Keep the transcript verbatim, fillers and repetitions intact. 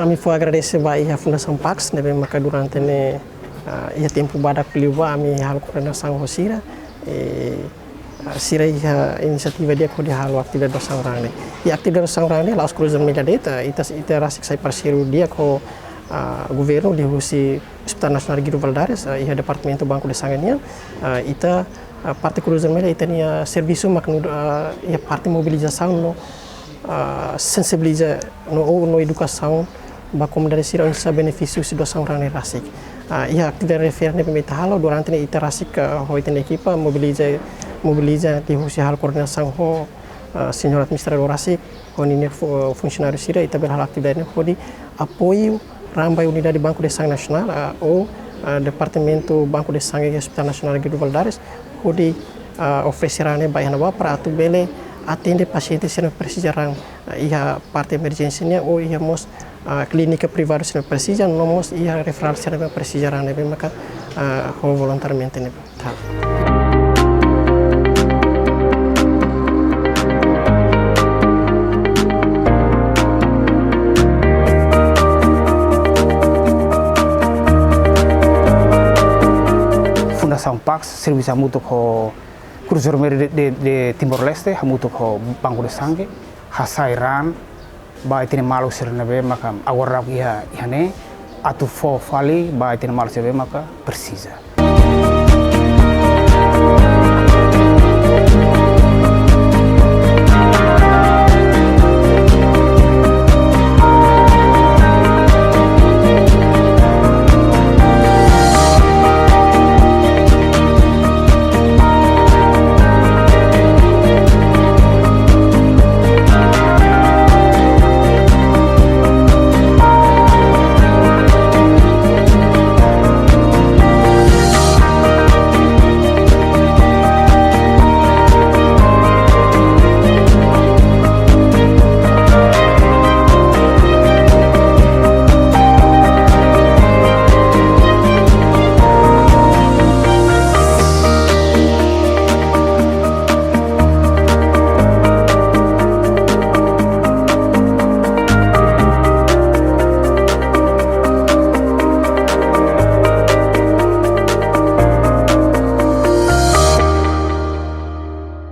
Ami fó agradese ba iha Fundasaun Pax ne'ebé maka durante ne'e, ah, iha tempu badak liubá ami halo koordenasaun ho sira, eh, ah, sira iha inisiativa di'ak hodi halo atividade doasaun raan ne'e. I atividade doasaun raan ne'e la'ós Cruz Vermelha de'it, ita, ita rasik sai parseiru di'ak ho, ah, governu liuhusi Hospital Nasionál Guido Valadares, ah, iha Departamentu Banco de Sangue nian, ah, ita, ah, parte Cruz Vermelha ita-nia servisu mak nu'udar, ah, iha parte mobilizasaun no, ah, sensibiliza no, no edukasaun ba komunidade sira oinsá benefísiu husi doasaun raan ne'e rasik. Ah, iha atividade refere ne'ebé ita halo durante ne'e ita rasik, ah, ho ita-nia ekipa mobiliza, mobiliza liuhusi halo koordenasaun ho, ah, señór administradór rasik, ho ninia fu-, funsionáriu sira, ita bele halo atividade ne'e hodi apoiu raan ba iha Unidade Banco de Sangue Nasionál, ah, ou, ah, Departamentu Banco de Sangue iha Hospital Nasionál Guido Valadares, hodi, ah, oferese raan ne'e ba iha ne'ebá para atu bele atende pasiente sira ne'ebé presiza raan, ah, iha parte emerjénsia nian, ou iha mós, ah, klínika privadu sira ne'ebé presiza, no mós iha referál sira ne'ebé presiza raan ne'ebé maka, ah, ho voluntariamente ne'e. Tá. Fundasaun Pax servisu hamutuk ho Cruz Vermelha de, de, de Timor-Leste, hamutuk ho Banco de Sangue, hasai raan ba ita-nia maluk sira ne'ebé maka agora iha, iha ne'e, atu fó fali ba ita-nia maluk sira ne'ebé maka presiza.